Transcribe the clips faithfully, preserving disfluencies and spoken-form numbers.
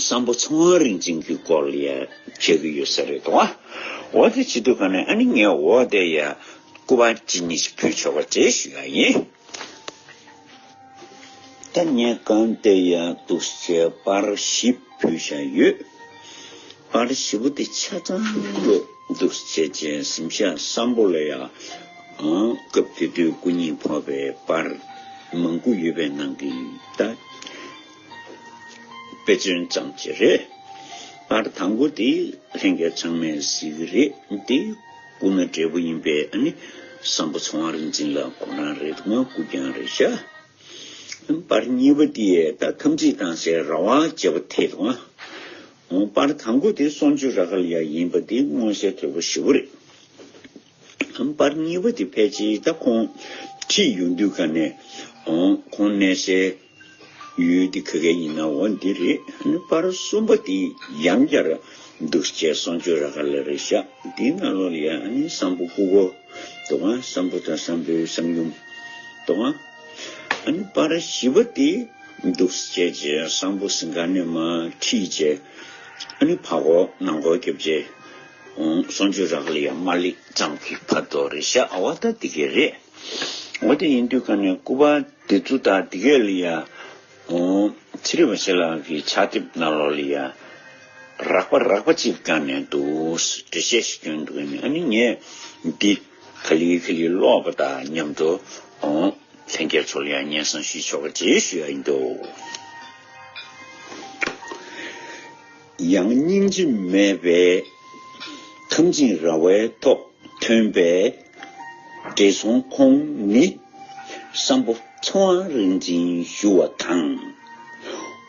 སམ་བྷོ་ཚེ་དབང་རིག་འཛིན་གྱི་སྐོར་ལ་ཡ་བཤད་ཀྱི་ཡོད་ས་རེད་དོ། འོ་དེ་བྱེད་དུས་ག་ནས་ཨ་ནི་ངས་འོ་དེ་ཡ་སྐུ་པར་གཅིག་གཉིས་ཤིག་ཕུལ་ཆོག་པ་བྱེད་ཞུ་ཡ་ཡིན། ད་ངས་གང་དེ་ཡ་འདུག་སེ་པར་བཞི་ཕུལ་བཞག་ཡོད། པར་བཞི་པོ་དེ་ཆ་ཚང་ལོ་འདུག་སེ་བྱས་བྱས་གཟིམ་ཤག་སམ་བྷོ་ལ་ཡ་ཨང་སྐབས་དེ་དུས་སྐུ་ཉིད་ཕོག་པའི་པར་མང་པོ་ཡོད་པའི་ནང་གི་ད་དཔེ་མཚོན་ཙམ་ཅིག་རེད། པར་དང་པོ་དེ་ལྷན་རྒྱས་ཚང་མས་གཟིགས་ཀྱི་རེད། དེ་སྐུ་ན་བགྲེས་པོ་ཡིན་པའི་ཨ་ནི་སམ་བྷོ་ཚེ་དབང་རིག་འཛིན་ལགས་ཁོ་རང་རེད་འདུག་ང་སྐུ་རྐྱང་རེད་ཤག་པར་གཉིས་པ་དེ་ད་འཐབ་འཛིང་བཏང་སའི་ར་བ་བྱེད་པ་དེ་དང་། པར་དང་པོ་དེ་སོན་ཆུ་ར་ག་ལ་ཡ་ཡིན་པ་དེ་མངོན་གསལ་དོད་པོ་ཞེ་པོ་རེད། པར་གཉིས་པ་དེ་ཕལ་ཆེར་ད་ཁོང་ཁྲིད་ཡོང་དུས་ག་ནས་ཁོང་གནས་སའི་ཡུལ་དེ་ག་ག་ཡིན་ན་འོ་འདི་རེད། པར་གསུམ་པ་དེ་ཡང་བསྐྱར་འདུག་སེ་སོན་ཆུ་ར་ག་ལ་རེད་ཤག་དེའི་ནང་ལོགས་ལ་ཡ་ཨ་ནི་སམ་བྷོ་སྐུ་འཁོར་དང་སམ་བྷོ་དང་སམ་བྷོའི་གསང་ཡུམ་དང་། ཨ་ནི་པར་བཞི་པ་དེ་འདུག་སེ་བྱས་བྱས་སམ་བྷོ་ཟིང་ཁང་ནས་མར་ཁྲིད་བྱས་ཨ་ནི་ཕར་སྐོར་ནང་སྐོར་བརྒྱབ་བྱས་སོན་ཆུ་ར་ག་ལ་ཡ་མར་སླེབས་ཙམ་གྱི་བར་དུ་རེད་ཤག་ཨ་བ་ད་འདི་གས་རེད། འོ་དེ་ཡིན་དུས་ག་ནས་སྐུ་པར་འདི་ཚོ་དང་འདི་གས་ལ་ཡ་ཚེ་རིང་མ་ཤེས་ལགས་ཀྱི་ཕྱག་དེབ་ནང་ལོགས་ལ་ཡ་རགས་པ་རགས་པ་གཅིག་བཀང་ནས་འདུག་འགྲེལ་བཤད་ཞིག་སྐྱོན་འདུག་ཨ་ནི་ངས་འདི་ག་ལེ་ག་ལེ་ཀློག་པ་དང་མཉམ་དུ་ལྷན་རྒྱས་ཚོ་ལ་ཡང་སྙན་སེང་ཞུས་ཆོག་གི་རེད་ཞུ་ཡ་ཡིན་འདུག་ཡང་སྙིང་རྗེ་མེད་པའི་འཐབ་འཛིང་ར་བའི་ཐོག་ཐོན་པའི་བགྲེས་སོང་ཁོང་ནི་སམ་བྷོ་ཚེ་དབང་རིག་འཛིན་ཞུ་བ་དང་།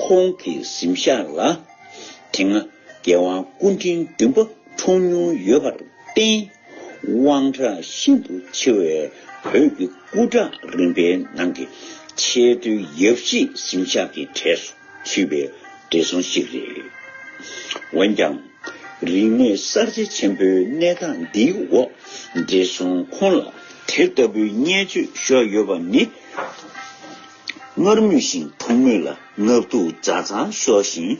ཁོང་གི་གཟིམ་ཤག་ལ་དེ་སྔ་རྒྱལ་དབང་སྐུ་ཕྲེང་བདུན་པ་འཁྲུངས་མྱོང་ཡོད་པར་བརྟེན། དབང་གྲགས་ཤིན་ཏུ་ཆེ་བའི་བོད་ཀྱི་སྐུ་དྲག་རིམ་པའི་ནང་གི་ཆེས་མཐོའི་ཡབ་གཞིས་གཟིམ་ཤག་གི་གྲས་སུ་ཚུད་པའི་བགྲེས་སོང་ཞིག་རེད། འོན་ཀྱང་། རིག་གནས་གསར་བརྗེ་ཆེན་པོའི་གནས་སྟངས་འདིའི་འོག་བགྲེས་སོང་ཁོང་ལ་དེ་ལྟ་བུའི་བརྙས་བཅོས་ཤོར་ཡོད་པ་ནི། སྔར་མུས་བཞིན་ཐོག་མུས་ལ་ནབ་ཏུ་ཛ་ཛ་ཤོར་ཞིང་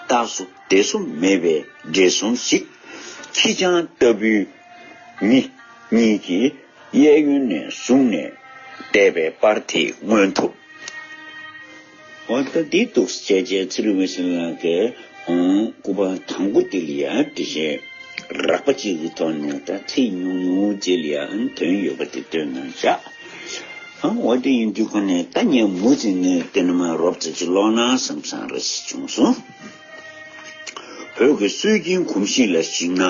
རྟག་སོ་བདེ་སོ་མེད་པའི་བགྲེས་སོང་ཞིག་ཁྱི་སྤྱང་ལྟ་བུའི་མི་གཉིས་ཀྱིས་གཡས་གཡོན་ནས་བཟུང་ནས་བལྟས་པའི་པར་དེ་མངོན་ཐུབ། འོ་ད་འདི་འདུག་སེ་བྱས་བྱས་ཚེ་རིང་མ་ཤེས་ལགས་ཀྱིས་སྐུ་པར་དང་པོ་དེ་ལ་ཡ་འགྲེལ་བཤད་རགས་པ་གཅིག་གི་ཐོག་ནས་ད་ཚིག་ཉུང་ཉུང་ཅིག་ལ་ཡ་དོན་ཡོད་པ་དེ་བཏོན་གནང་བཞག་ཨ་འོ་དེ་ཡིན་དུས་ཁོ་ནས་ད་ངས་མུ་མཐུད་ནས་དེ་ནས་མར་རོབ་ཙམ་ཅིག་ཀློག་ན་བསམ་བསམ་རེ་ཞིག་བྱུང་སོང་། བོད་ཀྱི་སྲོལ་རྒྱུན་གོམས་གཤིས་ལ་གཞིགས་ན།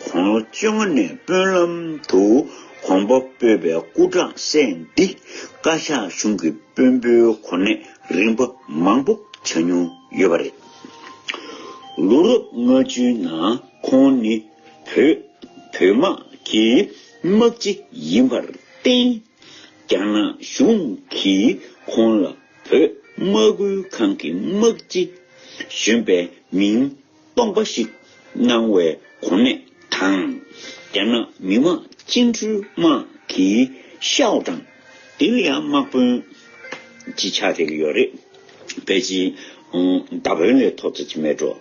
དགུང་ལོ་བཅོ་ལྔ་ནས་དཔོན་ལམ་དུ་གོམ་པ་སྤོས་པའི་སྐུ་དྲག་སྲས་འདི་བཀའ་ཤག་གཞུང་གི་དཔོན་པོའི་གོ་གནས་རིམ་པ་མང་པོ་བྱ་མྱོང་ཡོད་པ་རེད། ལོ་རབས་ལྔ་བཅུའི་ནང་ཁོང་ནི་བོད་བོད་དམག་གི་དམག་སྤྱི་ཡིན་པར་བརྟེན། རྒྱ་ནག་གཞུང་གིས་ཁོང་ལ་བོད་དམག་ཁུལ་ཁང་གི་དམག་སྤྱི་གཞོན་པའི་མིང་སྟོང་པ་ཞིག་གནང་བའི་གོ་གནས་དང་། རྒྱ་ནག་མི་དམངས་བཅིངས་འགྲོལ་དམག་གི་ཤའོ་ཀྲང་། དེ་ལ་ཡང་དམག་དཔོན་གྱི་ཆ་དེ་གི་ཡོད་རེད། ཕལ་ཆེར་མདའ་དཔོན་ལས་མཐོ་ཙམ་ཅིག་མེད་འགྲོ།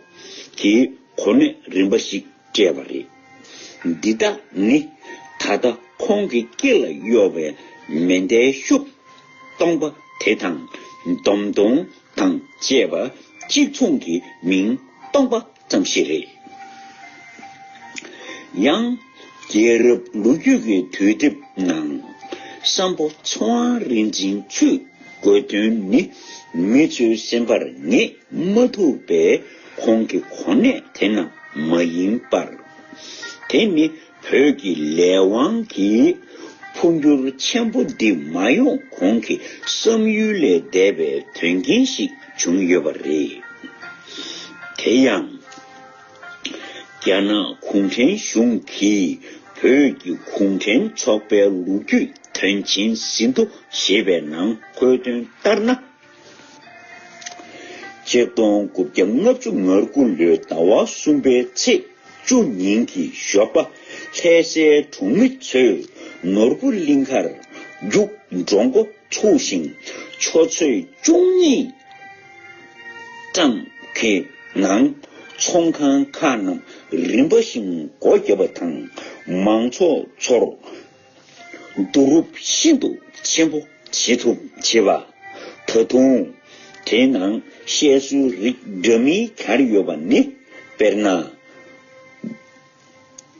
གི་གོ་གནས་རིམ་པ་ཞིག་སྤྲད་པ་རེད། འདི་དག་ནི་ད་ལྟ་ཁོང་གི་སྐེ་ལ་གཡོགས་པའི་མེ་མདའི་ཤུབས་སྟོང་པ་དེ་དང་འདོམ་དོང་དང་བཅས་པ་གཅིག་མཚུངས་ཀྱི་མིང་སྟོང་པ་ཙམ་ཞིག་རེད། ཡང་རྒྱལ་རབས་ལོ་རྒྱུས་ཀྱི་དུས་དེབ་ནང་སམ་བྷོ་ཚེ་དབང་རིག་འཛིན་ཚུད་དགོས་དོན་ནི་མི་ཚོའི་སེམས་པར་ངེས་མ་ཐུབ་པས་ཁོང་གི་གོ་གནས་དེ་རྣམས་མ་ཡིན་པར། དེ་ནི་བོད་ཀྱི་ལས་དབང་གི་འཕོ་འགྱུར་ཆེན་པོ་འདི་མ་ཡོང་གོང་གི་བསམ་ཡུལ་ལས་འདས་པའི་དོན་རྐྱེན་ཞིག་བྱུང་ཡོད་པ་རེད། དེ་ཡང་། རྒྱ་ནག་གུང་ཁྲན་གཞུང་གིས་བོད་ཀྱི་གུང་ཁྲན་ཚོགས་པའི་ལོ་རྒྱུས་དོན་ཆེན་ཟིན་ཐོ་ཞེས་པའི་ནང་འཁོད་དོན་ལྟར་ན། ཆིག་སྟོང་དགུ་བརྒྱ་ལྔ་བཅུ་ང་དགུ་ལོའི་ཟླ་བ་གསུམ་པའི་ཚེས་བཅུ་ཉིན་གྱི་ཞོགས་པ་ལྷ་སའི་གྲོང་མི་ཚོས་ནོར་བུ་གླིང་ཁར་རྒྱུག་འགྲོ་འགོ་ཚུགས་ཤིང་ཆུ་ཚོད་བཅུ་གཉིས་ཙམ་གྱི་ ནང་ཚོང་ཁང་ཁག་རྣམས་རིམ་པ་བཞིན་སྒོ་བརྒྱབ་པ་དང་། མང་ཚོགས་ཚོར་བསྡུ་རུབ་ཤིན་ཏུ་ཆེན་པོ་བྱེད་ཐུབ་བྱེད་པ། ད་དུང་དེའི་ནང་བཤད་སྲོལ་རིགས་འདྲ་མིན་གྱར་ཡོད་པ་ནི། དཔེར་ན།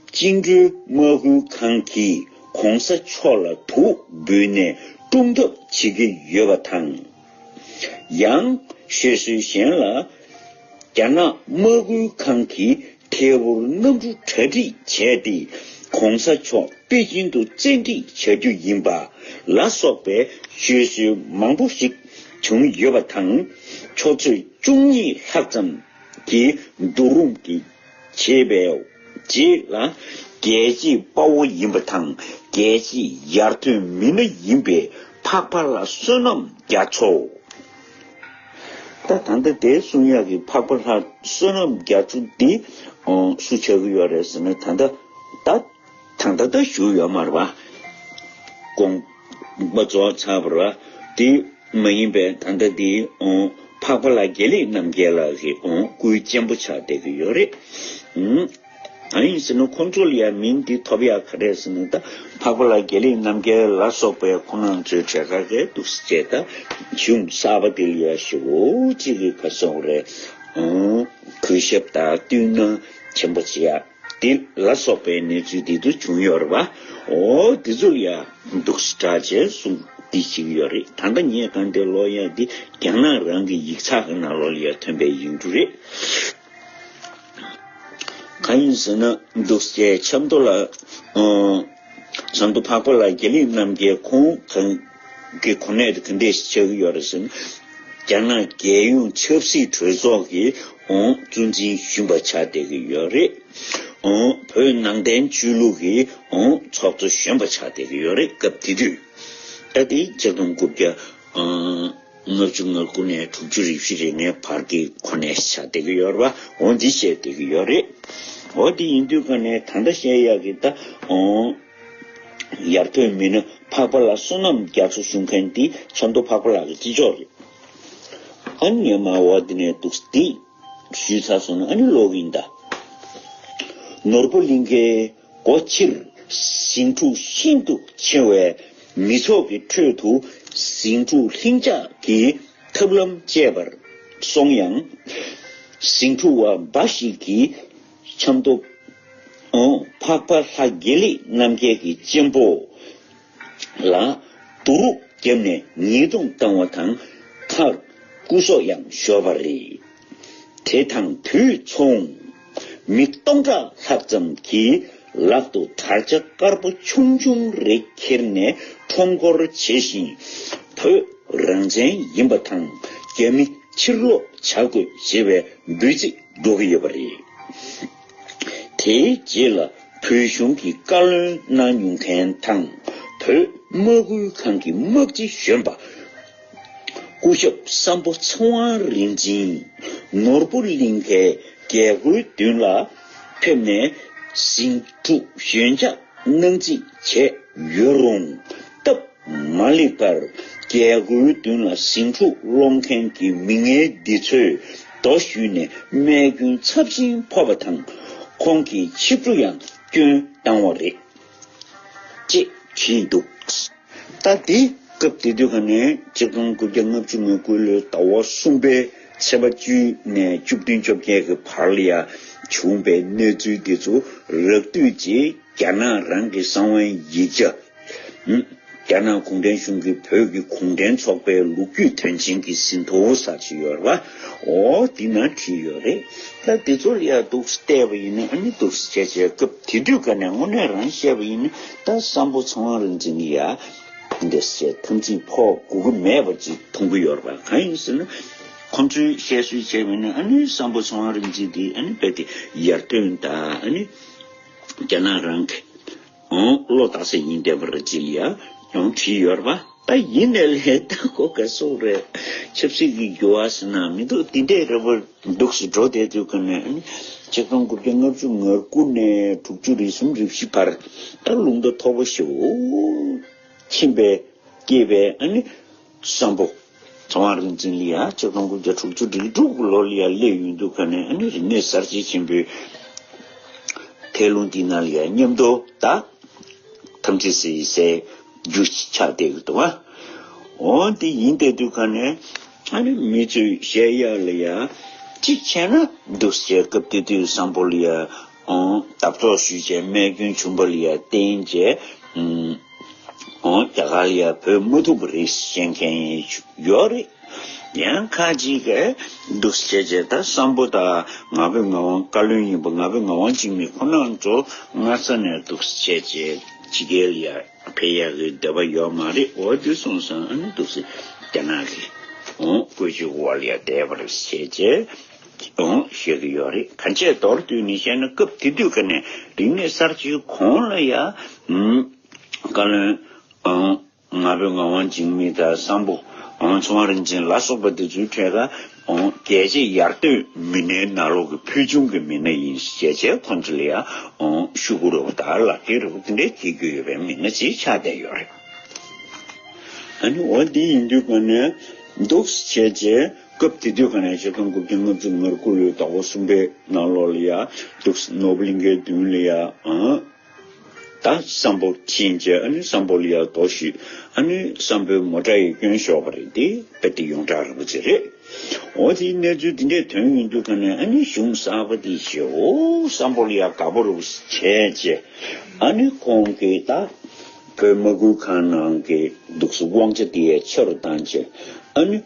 བཅིངས་འགྲོལ་དམག་ཁུལ་ཁང་གིས་གོང་ས་མཆོག་ལ་དུག་འབུལ་ནས་བཀྲོངས་ཐབས་བྱེད་ཀྱི་ཡོད་པ་དང་། ཡང་བཤད་སྲོལ་གཞན་ལ། རྒྱ་ནག་དམག་ཁུལ་ཁང་གིས་ཐད་འཕུར་གནམ་གྲུ་གྲ་སྒྲིག་བྱས་ཏེ། གོང་ས་མཆོག་པེ་ཅིན་དུ་བཙན་ཁྲིད་བྱ་རྒྱུ་ཡིན་པ་ལ་སོགས་པའི་བཤད་སྲོལ་མང་པོ་ཞིག་བྱུང་ཡོད་པ་དང་། ཆུ་ཚོད་བཅུ་གཉིས་ལྷག་ཙམ་གྱི་བསྡུ་རུབ་ཀྱི་བྱས་པའི་རྗེས་ལ། རྒྱལ་གཅེས་དཔའ་བོ་ཡིན་པ་དང་། རྒྱལ་གཅེས་ཡར་ཐོན་མི་སྣ་ཡིན་པའི་འཕགས་པ་ལྷ་བསོད་ནམས་རྒྱ་མཚོ། ད་ད་ལྟ་དེ་གསུང་ཡག་གི་འཕགས་པ་ལྷ་བསོད་ནམས་རྒྱ་མཚོ་འདི་སུ་ཆགས་ཀྱི་ཡོད་རེད་ཟེར་ན། ད་ལྟ་ད་ད་ལྟ་ད་བཞུགས་ཡོད་མ་རེད་པ། དགོངས་པ་རྫོགས་ཚར་བ་རེད་པ། དེ་མ་ཡིན་པའི་ད་ལྟ་དེ་འཕགས་པ་ལྷ་དགེ་ལེགས་རྣམ་རྒྱལ་ལགས་ཀྱི་སྐུའི་གཅེན་པོ་ཆགས་བསྡད་ཀྱི་ཡོད་རེད། ཨང་། གང་ཡིན་ཟེར་ན། ཁོང་ཚོ་ལ་ཡང་མིང་འདི་ཐོབ་ཡག་ག་རེ་ཟེར་ན། ད་འཕགས་པ་ལྷ་དགེ་ལེགས་རྣམ་རྒྱལ་ལ་སོགས་པའི་ཁོང་རྣམ་ཚོའི་གྲས་ཁ་གས་འདུག་སེ་བྱས། ད་གཞུང་གསར་པ་འདི་ལ་ཡང་ཞེ་པོ་ཅིག་གི་ག་སོགས་རེད། ཨང་། གུས་ཞབས་དང་བསྟུན་གནང་ཆེན་པོ་བྱེད་ཡག་འདི་ལ་སོགས་པའི་གནས་ཚུལ་འདི་ཚོ་བྱུང་ཡོད་རེད་པ། འོ་འདི་ཚོ་ལ་ཡང་འདུག་སེ་དྲག་ཅེས་གསུང་འདི་བྱེད་ཀྱི་ཡོད་རེད། ད་ལྟ་ངས་གང་འདི་ཀློག་ཡག་འདི་རྒྱ་ནག་རང་གི་ཡིག་ཚགས་ཀྱི་ནང་ལོགས་ལ་ཡང་ཐོན་པའི་ཡིག་འབྲུ་རེད། གང་ཡིན་ཟེར་ན། འདུག་སེ་ཆབ་མདོ་ལ་ཆབ་མདོ་འཕགས་པ་ལྷ་དགེ་ལེགས་རྣམ་རྒྱལ་ཁོང་གང་གི་གོ་གནས་དེ་ག་འདྲས་ཤིག་ཆགས་ཀྱི་ཡོད་རེད་ཟེར་ན། རྒྱ་ནག་རྒྱལ་ཡོངས་ཆབ་སྲིད་གྲོས་ཚོགས་ཀྱི་གཙོ་འཛིན་གཞོན་པ་ཆགས་བསྡད་ཀྱི་ཡོད་རེད། བོད་ནང་བསྟན་ཆོས་ལུགས་ཀྱི་ཚོགས་གཙོ་གཞོན་པ་ཆགས་བསྡད་ཀྱི་ཡོད་རེད། སྐབས་དེ་དུས། ད་དེ་ཆིག་སྟོང་དགུ་བརྒྱ་ལྔ་བཅུ་ང་དགུ་ནས་དྲུག་ཅུ་རེ་བཞི་རེ་ལྔའི་བར་གྱི་གོ་གནས་ཆགས་བསྡད་ཀྱི་ཡོད་རེད་པ། འོ་འདི་བཤད་བསྡད་ཀྱི་ཡོད་རེད། འོ་དེ་ཡིན་དུས་ཀ་ནས་ད་ལྟ་བཤད་ཡག་གི་ད་ཡར་ཐོན་མི་སྣ་འཕགས་པ་ལྷ་བསོད་ནམས་རྒྱ་མཚོ་ཞུ་མཁན་དེ་ཆབ་མདོ་འཕགས་པ་ལྷ་གི་སྤྱི་ཚོགས་རེད། ཨ་ནི་ངས་མ་འོ་དེ་ནས་འདུག་སེ་ཞུས་ཚར་སོང་ན། ཨ་ནི་ཀློག་གི་ཡིན་ད། ནོར་བུ་གླིང་ཁའི་སྒོ་ཕྱིར་ཟིང་འཁྲུག་ཤིན་ཏུ་ཆེ་བའི་མི་ཚོགས་ཀྱི་ཁྲོད་དུ། ཟིང་འཁྲུག་ལྷིང་འཇགས་ཀྱི་ཐབས་ལམ་སྤྱད་པར་སོང་ཡང་། ཟིང་འཁྲུག་པ་འབའ་ཞིག་གིས་ཆབ་མདོ་འཕགས་པ་ལྷ་དགེ་ལེགས་རྣམ་རྒྱལ་གྱི་གཅེན་པོ་ལ་བསྡུ་རུབ་བརྒྱབ་ནས་ཉེས་རྡུང་བཏང་བ་དང་། མཐར་སྐུ་སྲོག་ཡང་ཤོར་བ་རེད། དེ་དང་དུས་མཚུངས། མི་སྟོང་ཕྲག་ལྷག་ཙམ་གྱིས་ལག་ཏུ་དར་ཆ་དཀར་པོ་ཆུང་ཆུང་རེ་ཁྱེར་ནས་ཁྲོམ་སྐོར་བྱེད་བཞིན། བོད་རང་བཙན་ཡིན་པ་དང་། རྒྱ་མི་ཕྱིར་ལོག་བྱ་དགོས་ཞེས་པའི་འབོད་ཚིག་སྒྲོག་གི་ཡོད་པ་རེད། དེའི་རྗེས་ལ་བོད་གཞུང་གི་བཀའ་བློན་གནང་མྱོང་མཁན་དང་། བོད་དམག་ཁུལ་ཁང་གི་དམག་སྤྱི་གཞོན་པ་སྐུ་ཞབས་སམ་བྷོ་ཚེ་དབང་རིག་འཛིན་ནོར་བུ་གླིང་ཁའི་རྒྱལ་སྒོའི་མདུན་ལ་ཕེབས་ནས་ཟིང་འཁྲུག་ཞོད་འཇགས་གནང་རྩིས་བྱས་ཡོད་རུང་། སྟབས་མ་ལེགས་པར་རྒྱལ་སྒོའི་མདུན་ལ་ཟིང་འཁྲུག་སློང་མཁན་གྱི་མི་ངན་འདི་ཚོས་རྡོ་གཞུས་ནས་རྨས་སྐྱོན་ཚབས་ཆེན་ཕོག་པ་དང་། ཁོང་གི་ཆིབས་འགྲོ་ཡང་སྐྱོན་བཏང་བ་རེད། ཅེས་བྲིས་འདུག་ད་དེ་སྐབས་དེ་དུས་ཀ་ནས་ཆིག་སྟོང་དགུ་བརྒྱ་ལྔ་བཅུ་ང་དགུ་ལོའི་ཟླ་བ་གསུམ་པའི་ཚེས་པ་བཅུ་ནས་བཅུ་བདུན་བཅོ་བརྒྱད་ཀྱི་བར་ལ་ཡང་བྱུང་པའི་གནས་ཚུལ་འདི་ཚོ་རགས་བསྡུས་ཀྱིས་རྒྱ་ནག་རང་གི་གསང་བའི་ཡིག་ཆ། རྒྱ་ནག་གུང་ཁྲན་གཞུང་གིས་བོད་ཀྱི་གུང་ཁྲན་ཚོགས་པའི་ལོ་རྒྱུས་དོན་ཆེན་གྱི་ཟིན་ཐོ་ཟེར་ཅིག་ཡོད་རེད་པ། འོ་འདི་ན་བྲིས་ཡོད་རེད། ད་འདི་ཚོ་ལ་ཡང་འདུག་སེ་བལྟས་པ་ཡིན་ན། ཨ་ནི་འདུག་སེ་བྱས་བྱས་སྐབས་དེ་དུས་ཀ་ནས་དངོས་གནས་རང་བཤད་པ་ཡིན་ན། ད་སམ་བྷོ་ཚེ་དབང་རིག་འཛིན་གྱི་ཡ་འདི་བཤད་འཐབ་འཛིང་ཕོག་དགོས་ཀྱི་མེད་པ་ཅིག་མཐོང་གི་ཡོད་རེད་པ། གང་ཡིན་ཟེར་ན། ཁོང་ཚོའི་བཤད་སྲོལ་བྱས་པ་ཡིན་ན། ཨ་ནི་སམ་བྷོ་ཚེ་དབང་རིག་འཛིན་འདི་ཨ་ནི་རྦད་དེ་ཡར་ཐོན་དང་། ཨ་ནི་རྒྱ་ནག་རང་གི་ཨང་བློ་བཏགས་ས་ཡིན་བསྡད་པ་རེད་ཅེས་ཡང་ཡང་བྲིས་ཡོད་རེད་པ། ད་ཡིན་ནའི་ལས་ད་གོ་ག་སོགས་རེད། ཆབ་སྲིད་ཀྱི་འགྱུར་བ་ཟེར་ན་མི་འདུག་འདི་འདྲའི་རེ་བ་འདུག་སེ་འགྲོ་བསྡད་དུས་ཀ་ནས། ཨ་ནི་ཆིག་སྟོང་དགུ་བརྒྱ་ལྔ་བཅུ་ང་དགུ་ནས་དྲུག་ཅུ་རེ་གསུམ་རེ་བཞི་བར་ད་རླུང་རྟ་མཐོ་པོ་ཞེ་པོ་ཕྱིན་པའི་སྐྱེས་པའི། ཨ་ནི་སམ་བྷོ་ ཚེ་དབང་རིག་འཛིན་ལ་ཡ་ཆིག་སྟོང་དགུ་བརྒྱ་དྲུག་ཅུ་རེ་དྲུག་ལོ་ལ་ཡ་སླེབས་ཡོང་དུས་ཀ་ནས་ཨ་ནི་རིག་གནས་གསར་བརྗེ་ཆེན་པོའི་ཐལ་རླུང་འདི་ནང་ལ་ཡ་མཉམ་དུ་ད་ཐམས་ཅད་ཟེར་ཡི་ཟེར་རྒྱུ་ཆགས་བསྡད་ཀྱི་འདུག་ཨ། འོ་འདི་ཡིན་བསྡད་དུས་ཀ་ནས་ཨ་ནི་མི་ཚོས་བཤད་ཡག་ལ་ཡ་གཅིག་བྱས་ན་འདུག་ཟེར། སྐབས་དེ་དུས་བསམ་པོ་ལ་ཡ་འོ་འདབ་ཚོགས་ཞུས་བྱས་རྨས་སྐྱོན་བྱུང་བ་ལ་ཡ་བརྟེན་བྱས་ཨུམ། འོ་རྒྱ་གར་ལ་ཡ་བུད་མ་ཐུབ་པ་རེད་བཤད་མཁན་ཡོད་རེད། ཡང་ཁ་ཅིག་གིས་འདུག་སེ་བྱས་བྱས་ད་བསམ་པོ་དང་ང་ཕོད་ངག་དབང་བཀའ་བློན་ཡིན་པ་ང་ཕོད་ངག་དབང་འཇིགས་མེད་ཁོ་རང་ཚོ་སྔ་ས་ནས་འདུག་སེ་བྱས་བྱས་ཕྱི་རྒྱལ་ལ་ཡ་ཕེབས་ཡག་གི་འདོད་པ་ཡོད་མ་རེད། འོ་དེ་སོང་ཙང་ཨ་ནི་འདུག་སེ་རྒྱ་ནག་གི་འོ་བཀོད་ཇུས་འོག་ལ་ཡ་བསྡད་པ་རེད་བྱས་བྱས་འོ་བཤད་ཀྱི་ཡོད་རེད། གང་བྱས་མདོར་བསྡུས་ནས་བཤད་ན་སྐབས་དེ་དུས་ཀ་ནས་རིག་གནས་གསར་བརྗེའི་གོང་ལ་ཡ་ཨུམ་བཀའ་བློན་ཨང་། ང་ཕོད་ངག་དབང་འཇིགས་མེད་དང་བསམ་པོ་ཨང་ཚེ་དབང་རིག་འཛིན་ལ་སོགས་པ་འདི་ཚོའི་གྲས་ཀ་ཨང་རྒྱལ་གཅེས་ཡར་ཐོན་མི་སྣའི་ནང་ལོགས་ཀྱི་ཕུལ་བྱུང་གི་མི་སྣ་ཡིན་ཞེས་བྱས་ཁོང་ཚོ་ལ་ཡང་ཨང་ཤུ་གུ་རུ་དང་ལག་ཁྱེར་རུ་འདི་འདྲའི་འཁྱེར་རྒྱུ་ཡོད་པའི་མི་སྣ་ཅིག་ཆགས་བསྡད་ཡོད་རེད། ཨ་ནི་འོ་འདི་ཡིན་དུས་ཀ་ནས་འདུག་བྱས་བྱས་སྐབས་དེ་དུས་ཀ་ནས་ཆིག་སྟོང་དགུ་བརྒྱ་ལྔ་བཅུ་ང་དགུ་ལོའི་ཟླ་བ་གསུམ་པའི་ནང་ལོགས་ལ་ཡང་འདུག་ནོར་བུ་གླིང་གའི་མདུན་ལ་ཡང་ཨང་། ད་བསམ་པོ་ཕྱིན་རྗེས་ཨ་ནི་བསམ་པོ་ལ་ཡ་རྡོ་གཞུས། ཨ་ནི་བསམ་པོའི་མོ་ཊ་ཡི་སྐྱོན་ཤོར་བ་རེད། དེ་དཔེ་དེ་ཡོངས་གྲགས་རིན་པོ་ཆེ་རེད། འོ་དེའི་གནས་ཚུལ་དེ་འདྲས་ཐོན་ཡོང་དུས་ཀ་ནས་ཨ་ནི་གཞུང་གསར་པ་དེ་ཞེ་པོ་བསམ་པོ་ལ་ཡ་དགའ་པོ་རུ་བྱས་རྗེས་ཨ་ནི་ཁོང་གིས་ད་བོད་མ་བསྐུལ་ཁང་ནང་གི་འདུག་སེ་དབང་ཆ་དེ་ཡ་ཆེ་རུ་བཏང་རྗེས་ཨ་ནི་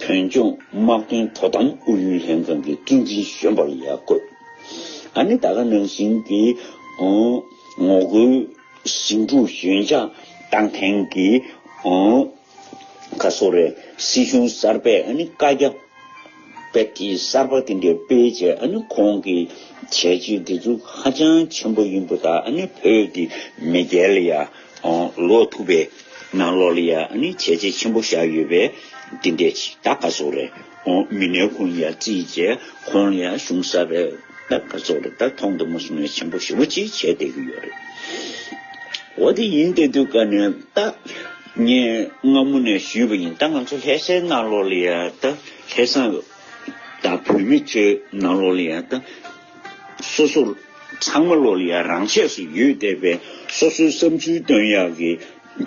བོད་ལྗོངས་དམག་དོན་དོ་དམ་ཨུ་ཡོན་ལྷན་ཁང་གི་ཀྲུའུ་ཞི་གཞོན་པ་ལ་ཡ་བསྐོས། ཨ་ནི་ད་ག་ནང་བཞིན་གྱི་ཨང་ངོ་རྒོལ་ཟིང་འཁྲུག་ཞོད་འཇགས་བཏང་མཁན་གྱི་ཨང་ག་སོ་རེ་སྲིད་གཞུང་གསར་པས་ཨ་ནི་བཀའ་རྒྱ་དཔེ་དེ་གསར་པ་དེ་འདྲའི་སྤེལ་རྗེས་ཨ་ནི་ཁོང་གི་བྱས་རྗེས་འདི་ཚོ་ཧ་ཅང་ཆེན་པོ་ཡིན་པ་དང་ཨ་ནི་བོད་དེ་མེས་རྒྱལ་ལ་ཡ་ཨང་ལོག་ཐུབ་པའི་ནང་ལོགས་ལ་ཡ་ཨ་ནི་བྱས་རྗེས་ཆེན་པོ་བཞག་ཡོད་པའི་འདི་འདྲས་ཅིག་ད་ག་སོ་རེ་ཨང་མི་སྣའི་ཁོངས་ལ་ཡ་བརྩིས་རྗེས་ཁོང་ལ་ཡ་གཞུང་གསར་པས་ད་ག་ཚོད་རེད་ད་མཐོང་དུ་མ་སོང་བའི་ཆེན་པོ་ཞེ་པོ་ཅིག་བྱས་བསྡད་ཀྱི་ཡོད་རེད། འོ་དེ་ཡིན་བསྡད་དུས་ཀ་ནས་ད་ངས་སྔ་མོ་ནས་ཞུས་པ་ཡིན། ད་ང་ཚོ་ལྷ་སའི་ནང་ལོགས་ལ་ཡ་ད་ལྷ་ས་དང་བོད་མི་ཚོའི་ནང་ལོགས་ལ་ཡ་ད་སོ་སོར་ཚང་མ་ལོགས་ལ་ཡ་རང་ཆས་སུ་ཡོད་བསྡད་པའི་སོ་སོའི་བསམ་ཚུལ་སྟོན་ཡག་གི་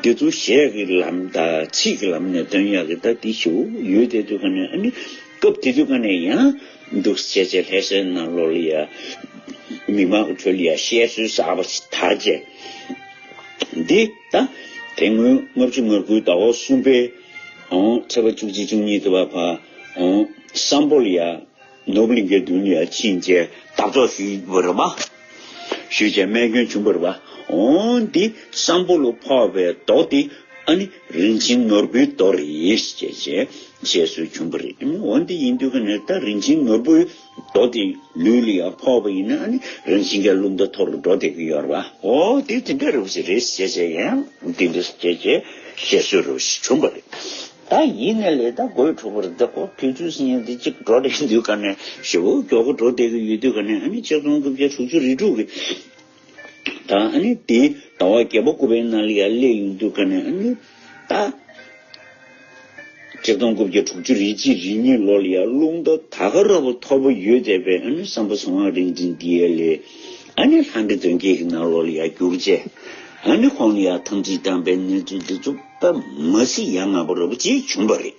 འདི་ཚོ་གཞས་ཀྱི་ལམ་དང་ཚིག་གི་ལམ་ནས་འདོན་ཡག་གི་ད་འདི་ཞེ་པོ་ཡོད་བསྡད་དུས་ཀ་ནས་ཨ་ནི་སྐབས་དེ་དུས་ཀ་ནས་ཡང་འདུག་བྱས་བྱས་ལྷ་སའི་ནང་ལོགས་ལ་ཡ་མི་མང་གི་ཁྲོད་ལ་ཡ་བཤད་སྲོལ་གསར་པ་ཞིག་དར་བྱས་འདི་ད་དེ་སྔོན་ལྔ་བཅུ་ང་དགུའི་ཟླ་བ་གསུམ་པའི་ཨང་ཚེས་པ་བཅུ་གཅིག་བཅུ་གཉིས་དུ་བ་ཕ་ཨང་བསམ་བློ་ལ་ཡ། ནོར་བུ་གླིང་གའི་མདུན་ལ་ཡ་ཕྱིན་རྗེས་འདབ་ཚོགས་ཞུས་པ་རེད་པ། ཞུས་རྗེས་རྨས་སྐྱོན་བྱུང་བ་རེད་པ། འོང་འདི་བསམ་པོ་ལ་ཕོག་པའི་རྡོ་འདི་ཨ་ནི་རིན་ཆེན་ནོར་བུའི་རྡོ་རེད་ཅེས་བྱས་བཤད་སྲོལ་བྱུང་བ་རེད། འོང་འདི་ཡིན་དུས་ཀ་ནས་ད་རིན་ཆེན་ནོར་བུའི་རྡོ་འདི་ལུས་ལ་ཡ་ཕོག་པ་ཡིན་ན་ཨ་ནི་རིན་ཆེན་གྱི་རླུང་རྟ་མཐོ་རུ་འགྲོ་བསྡད་ཀྱི་ཡོད་རེད་པ། འོ་འདི་དེ་འདྲ་རེད་པ་ཞིག་རེད་ཅེས་བྱས་ཡང་འདི་འདྲ་བྱས་བྱས་བཤད་སྲོལ་རེད་པ་ཞིག་བྱུང་བ་རེད། ད་ཡིན་ནའི་ལས་ད་དགོད་བྲོ་བར་ད་ཁོ་དུས་ཚོད་ཟིན་ཡང་འདི་གཅིག་འགྲོ་བསྡད་དུས་ཀ་ནས་ཞེ་པོ་མགྱོགས་པོ་འགྲོ་བསྡད་ཀྱི་ཡོད་དུས་ཀ་ནས་ཨ་ནི་ཆིག་སྟོང་དགུ་བརྒྱ་དྲུག་ཅུ་རེ་དྲུག་གི་ད་ཨ་ནི་དེ་ཟླ་བ་བརྒྱད་པ་དགུ་པའི་ནང་ལ་ཡར་སླེབས་ཡོང་དུས་ཀ་ནས་ཨ་ནི་ད་ཆིག་སྟོང་དགུ་བརྒྱ་དྲུག་ཅུ་རེ་གཅིག་རེ་གཉིས་ལོ་ལ་ཡར་རླུང་རྟ་ད་ག་ར་བ་མཐོ་པོ་ཡོད་བསྡད་པའི་ཨ་ནི་བསམ་པ་ཚེ་དབང་རིག་འཛིན་འདི་ཡ་ལས་ཨ་ནི་ལྷ་འདྲེ་གདོན་བགེགས་ཀྱི་ནང་ལོགས་ལ་ཡར་བསྒྱུར་བྱས་ཨ་ནི་ཁོང་ལ་ཡར་འཐབ་འཛིང་བཏང་པའི་གནས་ཚུལ་འདི་ཚོ། ད་མ་སྲིད་ཡ་ང་པོ་ར་བ་ཅིག་བྱུང་བ་རེད།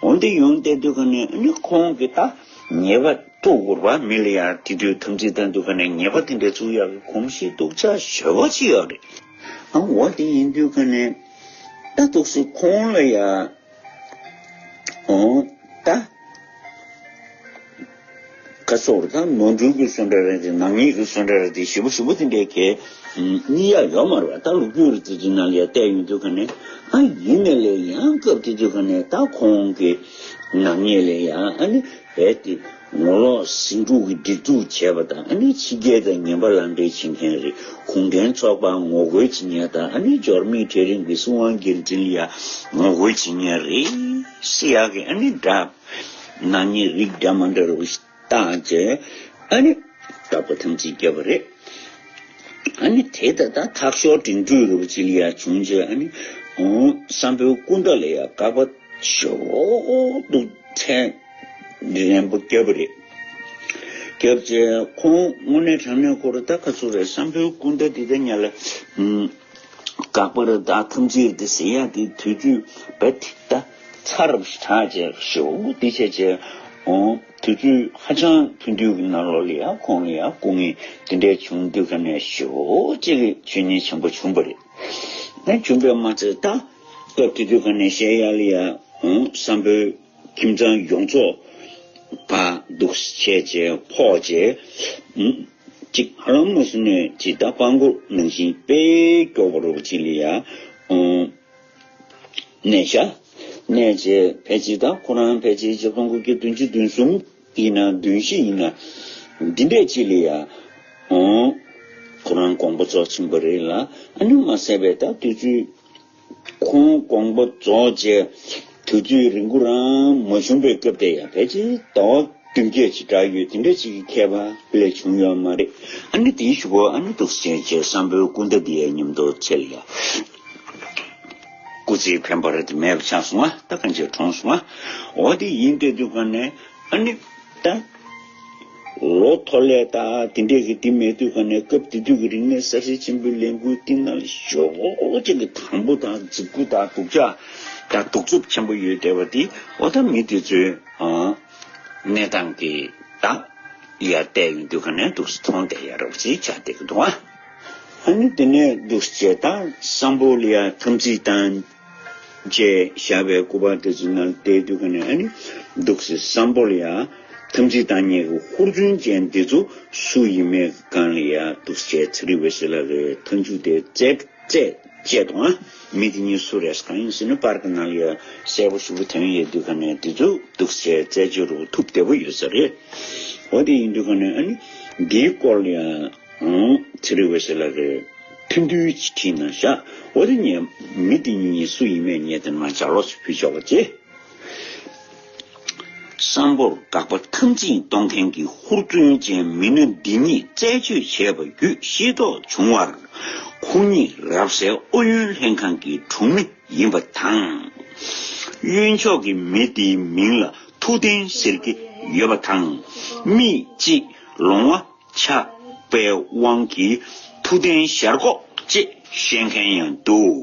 འོན་ཏེ་ཡོང་བསྡད་དུས་ཀ་ནས་ཨ་ནི་ཁོང་གིས་ད་ཉེས་པ་བཙུགས་དགོས་པ་མི་ལ་ཡ་དེ་དུས་འཐབ་འཛིང་བཏང་དུས་ཀ་ནས་ཉེས་པ་དེ་འདྲ་བཙུགས་ཡག་གི་གོམས་གཤིས་སྡུག་ཅག་ཞེ་པོ་ཅིག་ཡོད་རེད། ཨ་འོ་དེ་ཡིན་དུས་ཀ་ནས་ད་འདུག་སེ་ཁོང་ལ་ཡ་འོ་ད། ཁ་སོར་དང་ནོར་འཁྲུལ་གྱི་སོ་འདྲ་རེད་དེ་ནག་ཉེས་ཀྱི་སོ་འདྲ་རེད་དེ་ཞེ་པོ་ཞེ་པོ་དེ་འདྲའི་གས་རྙེད་ཡག་ཡོད་མ་རེད་པ། ད་ལོ་རྒྱུས་རེད་དེ་ཚོའི་ནང་ལ་ཡ་བལྟས་ཡོང་དུས་ཀ་ནས་ཨ་ཡིན་ནའི་ལས་ཡང་སྐབས་དེ་དུས་ཀ་ནས་ད་ཁོང་གི་ནག་ཉེས་ལས་ཡ་ཨ་ནི་རྦད་དེ་ངོ་ལོག་ཟིང་འཁྲུག་གི་སྒྲིག་འཛུགས་བྱས་པ་དང་ཨ་ནི་ཕྱི་རྒྱལ་དང་ངན་པ་ལག་འབྲེལ་བྱེད་མཁན་རེད། གུང་ཁྲན་ཚོགས་པ་ངོ་རྒོལ་བྱེད་མཁན་དང་ཨ་ནི་འབྱོར་མེད་གྲལ་རིམ་གྱི་སྲིད་དབང་སྒེར་འཛིན་ལ་ཡ་ངོ་རྒོལ་བྱེད་མཁན་རེད་ཟེར་ཡག་གི་ཨ་ནི་འདྲ། ནག་ཉེས་རིགས་འདྲ་མ་འདྲ་རུ་བཏང་རྗེས་ཨ་ནི་དགག་པ་ཐམས་ཅད་བརྒྱབ་པ་རེད། ཨ་ནི་དེ་ད་ལྟ་ཐག་ཤོར་འགྲིམ་འགྲུལ་རུ་ཅི་ལ་ཡ་བྱུང་རྗེས་ཨ་ནི་འོང་བསམ་པའི་སྐུ་ཟླ་ལ་ཡ་དགག་པ་ ཞོག་ཏུ་མཚན་རན་པོ་བརྒྱབ་པ་རེད། བརྒྱབ་རྗེས་ཁོང་དངོས་གནས་དྲང་གནས་ཁོ་ར་ད་ག་ཚོད་རེད། སམ་བྷོའི་སྐུ་ཟླ་འདི་ད་ཉ་ལ། ཨུམ། དགག་པ་རེད་ད་ཐམས་ཅད་དེ་ཟེར་ཡག་དེ་དུས་ཚོད་རྦད་དེ་ད་ཚ་རབས་ཤིག་དྲག་བྱས་ཞོག་འདི་བྱས་རྗེས། འོང་དུས་ཚོད་ཧ་ཅང་ཐུང་དུས་ཀྱི་ནང་ལོགས་ལ་ཡང་ཁོང་ལ་ཡང་སྐུ་ངལ་དེ་འདྲས་བྱུང་དུས་ག་ནས་ཞོག་ཅིག་གི་ཆོས་ཉིད་ཆེན་པོ་བྱུང་བ་རེད། ན་བྱུང་བས་མ་ཚད་ད་སྐབས་དེ་དུས་ག་ནས་བཤད་ཡག་ལ་ཡང་འོང་སམ་བྷོའི་ཁྱིམ་ཚང་ཡོངས་རྫོགས་ཕར་འདུག་བྱས་བྱས་ཕོག་བྱས། ཨུམ། གཅིག་ཧ་ལམ་མ་སུ་ནས་ཅིག་ད་སྤྲང་པོ་ནང་བཞིན་དཔེ་སྐྱོ་བོ་རུ་ཅིག་ལ་ཡ། ཨུམ། གནས་ཤག་གནས་བྱས་ཕལ་ཆེར་ད་ཁོ་རང་ཕལ་ཆེར་ཆིག་སྟོང་དགུ་བརྒྱ་བདུན་ཅུ་དོན་གསུམ་ཡིན་ན་བདུན་བཞི་ཡིན་ན་འདི་འདྲས་ཅིག་ལ་ཡ། ཨུམ། ཁོ་རང་དགོངས་པ་རྫོགས་ཕྱིན་པ་རེད་ལ། ཨ་ནི་མ་ཟད་པའི་ད་དུས་ཚོད། ཁོང་དགོངས་པ་རྫོགས་རྗེས་དུས་ཚོད་རིང་པོ་རང་མ་བྱུང་བའི་སྐབས་དེ་ཡང་ཕལ་ཆེར་ཟླ་བ་བདུན་བརྒྱད་ཅིག་འདྲ་ཡོད་དེ་འདྲ་ཅིག་གི་ཁྱད་པར་ལས་བྱུང་ཡོད་མ་རེད། ཨ་ནི་དེའི་གཞུག་གུ་ཨ་ནི་འདུག་སེ་བྱས་བྱས་སམ་བྷོའི་སྐུ་ཟླ་འདི་ཡང་མཉམ་དུ་ཚེ་ལ་ཡ། སྐུ་ཚེའི་འཕེན་པ་རེད་དེ་མེད་པ་ཆགས་སོང་ང་། ད་གང་ཅིར་གྲོངས་སོང་ང་། འོ་དེ་ཡིན་དེ་དུས་ག་ནས་ཨ་ནི། ད། ལོ་ཐོ་ལས་ད་དེ་འདྲས་ཀྱི་དེ་མེད་དུས་ག་ནས་སྐབས་དེ་དུས་ཀྱི་རིག་གནས་གསར་བརྗེ་ཆེན་པོའི་ལས་འགུལ་དེ་ནང་ཞོག་ཅིག་གི་དང་པོ་དང་རྫིག་པོ་དང་སྡུག་ཅག་དང་གདུག་རྩུབ་ཆེན་པོ་ཡོད་བསྡད་པ་དེ་འོ་ད་མི་དེ་ཚོའི་ཨ་གནས་སྟངས་ཀྱི་ད་ཡར་བལྟས་ཡོང་དུས་ག་ནས་འདུག་སེ་མཐོང་བསྡད་ཡ་རོགས་ཅིག་ཆགས་བསྡད་ཀྱི་འདུག་ཨ། ཨ་ནི་དེ་ནས་འདུག་སེ་བྱས་ད་སམ་བྷོ་ལ་ཡ་འཐབ་འཛིང་བཏང་། ཅེས་བཞག་པའི་སྐུ་པར་དེ་ཚོའི་ནང་བསྡད་དུས་ག་ནས་ཨ་ནི་འདུག་སེ་སམ་བྷོ་ལ་ཡ་འཐབ་འཛིང་བཏང་མཁན་གྱི་ཧུར་བརྩོན་ཅན་འདི་ཚོ་སུ་ཡིན་མིན་སྒང་ལ་ཡ་འདུག་སེ་ཚེ་རིང་འོད་ཟེར་ལགས་ཀྱི་མཐའ་མཇུག་དེ་བཙལ་བཙལ་བྱས་དང་། མི་དེ་གཉིས་སུ་རེད་གང་ཡིན་ཟེར་ན་པར་གྱི་ནང་ལ་ཡ་གསལ་པོ་ཞེ་པོ་ཐོན་ཡོད་དུས་ག་ནས་དེ་ཚོ་འདུག་སེ་བཙལ་བྱེད་རུ་ཐུབ་བདེ་པོ་ཡོད་ས་རེད། འོ་དེ་ཡིན་དུས་ག་ནས་ཨ་ནི་འདིའི་སྐོར་ལ་ཡ། ཨང་། ཚེ་རིང་འོད་ཟེར་ལགས་ཀྱིས་ཐུང་ཐུང་ཅིག་བྲིས་གནང་ཤག་འོ་དེ་ངས་མི་དེ་གཉིས་སུ་ཡིན་མིན་ངས་དེ་ནས་མར་ལྗགས་ཀློག་ཅིག་ཕུལ་ཆོག་པ་བྱེད། སམ་བྷོར་དགག་པ་འཐབ་འཛིང་གཏོང་མཁན་གྱི་ཧུར་བརྩོན་ཅན་མི་སྣ་འདི་གཉིས་རྩད་གཅོད་བྱས་པ་བརྒྱུད་ཤེས་རྟོགས་བྱུང་བར། ཁོང་གཉིས་རབ་གསལ་ཨུ་ཡོན་ལྷན་ཁང་གི་དྲུང་མི་ཡིན་པ་དང་། གཡོན་ཕྱོགས་ཀྱི་མི་དེའི་མིང་ལ་ཐུབ་བསྟན་ཟེར་གྱི་ཡོད་པ་དང་། མིག་གཅིག་ལོང་བ། ཆགས་པའི་དབང་གིས་ཐུབ་བསྟན་ཞར་ཁོག་ཅེས་བཤད་མཁན་ཡང་འདུག་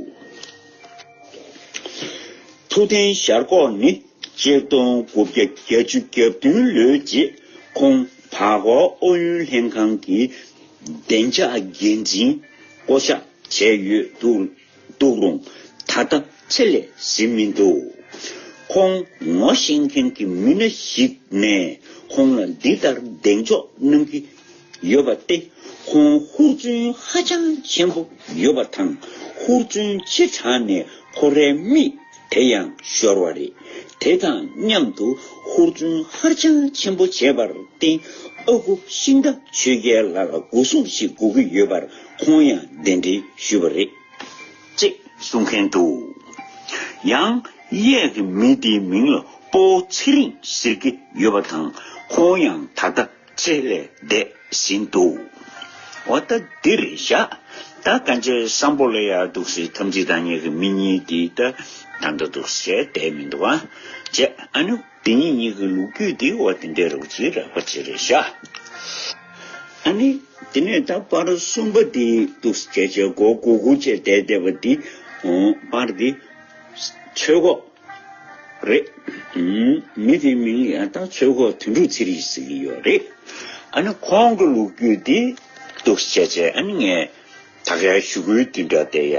ཐུབ་བསྟན་ཞར་ཁོག་ནི་ཆིག་སྟོང་དགུ་བརྒྱ་བརྒྱད་ཅུ་གྱ་བདུན་ལོའི་རྗེས་ཁོང་བར་སྐོར་ཨུ་ཡོན་ལྷན་ཁང་གི་བདེ་འཇགས་འགན་འཛིན་བསྐོ་གཞག་བྱས་ཡོད་འདུག་འདུག་རུང་ད་ལྟ་ཚེ་ལས་ཟིན་མི་འདུག་ཁོང་ངོ་ཤེས་མཁན་གྱི་མི་སྣ་ཞིག་ནས་ཁོང་ལ་འདི་ལྟར་གདེང་འཇོག་གནང་གི་ཡོད་པ་སྟེ། ཁོང་ཧུར་བརྩོན་ཧ་ཅང་ཆེན་པོ་ཡོད་པ་དང་། ཧུར་བརྩོན་ཆེ་དྲགས་ནས་ཁོ་རའི་མིག་དེ་ཡང་ཤོར་བ་རེད། དེ་དང་མཉམ་དུ་ཧུར་བརྩོན་ཧ་ཅང་ཆེན་པོ་བྱས་པར་བརྟེན། ཨ་ཁུ་ཤིང་རྟ་ཆོས་རྒྱལ་ལགས་ལ་སྒོ་སྲུང་ཞིག་དགོས་ཀྱི་ཡོད་པར་ཁོང་ཡང་གདན་འདྲེན་ཞུས་པ་རེད། ཅེས་གསུང་མཁན་འདུག་ཡང་གཡས་ཀྱི་མི་དེའི་མིང་ལ་སྤོ་བོ་ཚེ་རིང་ཟེར་གྱི་ཡོད་པ་དང་། ཁོང་ཡང་ད་ལྟ་ཚེ་ལས་འདས་ཟིན་འདུག་འོ་ད་འདི་རེད་ཤག་ད་གང་ཅི་སམ་བྷོ་ལ་ཡ་འདུག་སེ་འཐབ་འཛིང་བཏང་མཁན་གྱི་མི་གཉིས་དེ་ད་ད་ལྟ་འདུག་སེ་བསྡད་མི་འདུག་ཨ། ཅེས་ཨ་ནི། དེ་གཉིས་གཉིས་ཀྱི་ལོ་རྒྱུས་དེ་འོ་དེ་འདྲའི་རོགས་ཅིག་རགས་པ་ཅིག་རེད་ཤག་ཨ་ནི་དེ་ནས་ད་པར་གསུམ་པ་དེ་འདུག་སེ་བྱས་བྱས་མགོ་སྒུར་སྒུར་བྱས་བསྡད་བསྡད་པ་དེ། འོ་པར་དེ་ཚོད་ཁོག་རེད། ཨུམ། མི་དེའི་མིང་ཡང་ད་ཚོད་ཁོག་དོན་གྲུབ་ཚེ་རིང་ཟེར་གྱི་ཡོད་རེད། ཨ་ནི་ཁོང་གི་ལོ་རྒྱུས་དེ་འདུག་སེ་བྱས་བྱས་ཨ་ནི་ངས། ད་གའི་ཞུ་སྐུལ་དེ་འདྲ་དེ་ཡ་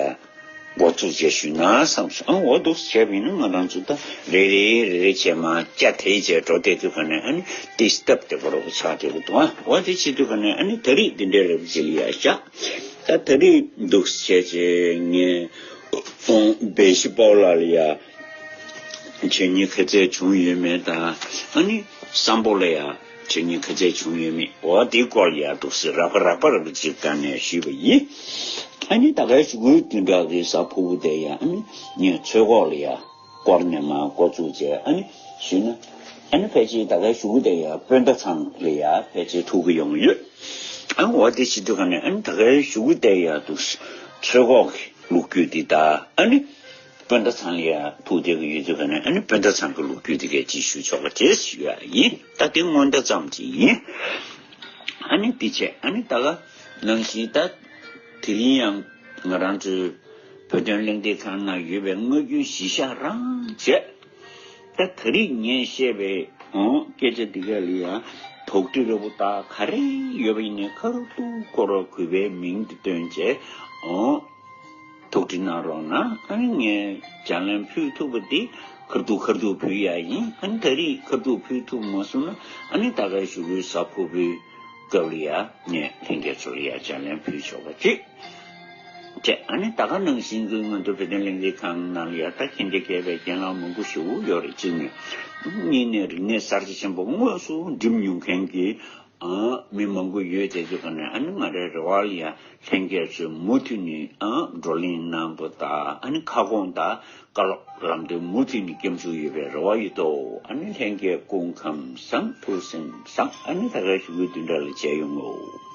འགོ་ཚུགས་བྱས་ཞུས་ན་བསམ་སོང་། ཨ་འོ་འདུག་སེ་བྱས་པ་ཡིན་ན་ང་རང་ཚོ་ད་རེ་རེ་རེ་རེ་བྱས་མར་སྐྱ་དེ་བྱས་འགྲོ་བསྡད་དུས་ག་ནས་ཨ་ནི་ཏིས་སྟབས་བདེ་པོ་རོགས་ཆགས་བསྡད་ཀྱི་འདུག་ཨ་འོ་དེ་བྱེད་དུས་ག་ནས་ཨ་ནི་ད་རེས་འདི་འདྲའི་རེ་བ་ཅིག་ལ་ཡ་བཞག་ད་ད་རེས་འདུག་སེ་བྱས་བྱས་ངས་ཨོང་བེ་ཤི་པའོ་ལགས་ལ་ཡ། ཆོས་ཉིད་ག་ཚད་བྱུང་ཡོད་མེད་དང་། ཨ་ནི་སམ་བྷོ་ལ་ཡ་ཆོས་ཉིད་ག་ཚད་བྱུང་ཡོད་མེད་འོ་དེའི་སྐོར་ལ་ཡ་འདུག་སེ་རགས་པ་རགས་པ་རགས་པ་ཅིག་བཀའ་ནས་ཞུས་པ་ཡིན། ཨ་ནི་ད་གའི་ཞུ་སྐུལ་བདུན་ཕྲག་གི་གཟའ་ཕུར་བུ་དེ་ཡ་ཨ་ནི་ངས་ཚོད་ཁོག་ལ་ཡ་སྐོར་ནས་མར་འགོ་བཙུགས་བྱས་ཨ་ནི་ཞུས་ན། ཨ་ནི་ཕལ་ཆེར་ད་གའི་ཞུ་སྐུལ་དེ་ཡ་སྤུན་ཟླ་ཚང་ལ་ཡ་ཕལ་ཆེར་ཐུག་གི་ཡོང་གི་ཡོད། ཨ་འོ་དེ་བྱེད་དུས་ག་ནས་ཨ་ནི་ད་གའི་ཞུ་སྐུལ་དེ་ཡ་འདུག་སེ་ཚོད་ཁོག་གི་ལོ་རྒྱུས་འདི་ད་ཨ་ནི། སྤུན་ཟླ་ཚང་ལ་ཡ་ཐུག་བསྡད་ཀྱི་ཡོད་དུས་ག་ནས་ཨ་ནི་སྤུན་ཟླ་ཚང་གི་ལོ་རྒྱུས་དེ་གས་ཅིག་ཞུ་ཆོག་པ་བྱས་ཞུ་ཡ་ཡིན། ད་དེ་སྔོན་བརྡ་ཙམ་ཅིག་ཡིན། ཨ་ནི་དེ་བྱས་ཨ་ནི་ད་ག་ནང་བཞིན་ད་དེ་རིང་ཡང་ང་རང་ཚོའི་བོད་དོན་གླེང་སྟེགས་ཁང་ནང་ཡོད་པའི་སྔ་རྒྱུན་གཞི་བཞག་རང་བྱས། ད་ད་རེས་ངས་བཤད་པའི་ཨོ་སྐད་ཆ་འདི་ག་ལ་ཡ་དོགས་འདྲི་རེ་བོ་ད་ག་རེ་ཡོད་པ་ཡིན་ནའི་ཁ་རུ་ཏུ་ཁོ་ར་གུས་པའི་མིང་འདི་བཏོན་བྱས་ཨོ་དོགས་འདྲི་གནང་རོགས་གནང་། ཨ་ནི་ངས་ལྗགས་ལན་ཕུལ་ཐུབ་པ་འདི་ཁ་ཐུག་ཁ་ཐུག་ཕུལ་ཡ་ཡིན། ཨ་ནི་ད་རེས་ཁ་ཐུག་ཕུལ་ཐུབ་མ་སོང་ན་ཨ་ནི་ད་ག་ཞུ་གུའི་གཟའ་ཕུར་བུའི་སྐབས་ལ་ཡ་ངས་ལྷན་རྒྱས་ཚོ་ལ་ཡ་ལྗགས་ལན་ཕུལ་ཆོག་པ་ཅིག་བྱས། ཨ་ནི་ད་ག་ནང་བཞིན་གྱི་ང་ཚོ་བོད་དོན་གླེང་སྟེགས་ཁང་ནང་ལ་ཡ་ད་ཁྱེད་འདི་མཁས་པའི་རྒན་ལགས་མང་པོ་ཞིག་ཡོད་རེད། གཅིག་ནས་གཉིས་ནས་རིག་གནས་གསར་བརྗེ་ཆེན་པོ་དངོས་སུ་འགྲིམ་མྱོང་མཁན་གྱི་ཨ་མི་མང་པོ་ཡོད་དེ་ཚོ་ག་ནས་ཨ་ནི་ང་རའི་རེ་བ་ལ་ཡ་ལྷན་རྒྱས་ཚོས་མུ་མཐུད་ནས་ཨ་བགྲོ་གླེང་གནང་པ་དང་ཨ་ནི་ཁ་སྐོང་དང་བཀའ་སློབ་ལམ་སྟོན་མུ་མཐུད་ནས་སྐྱོན་འཛུགས་ཡོད་པའི་རེ་བ་ཡོད་དོ། ཨ་ནི་ལྷན་རྒྱས་སྐུ་ཁམས་བཟང་ཐུགས་སེམས་བཟང་། ཨ་ནི་ད་ག་ཞུ་གུའི་བདུན་ཕྲག་ལ་མཇལ་ཡོང་ངོ་།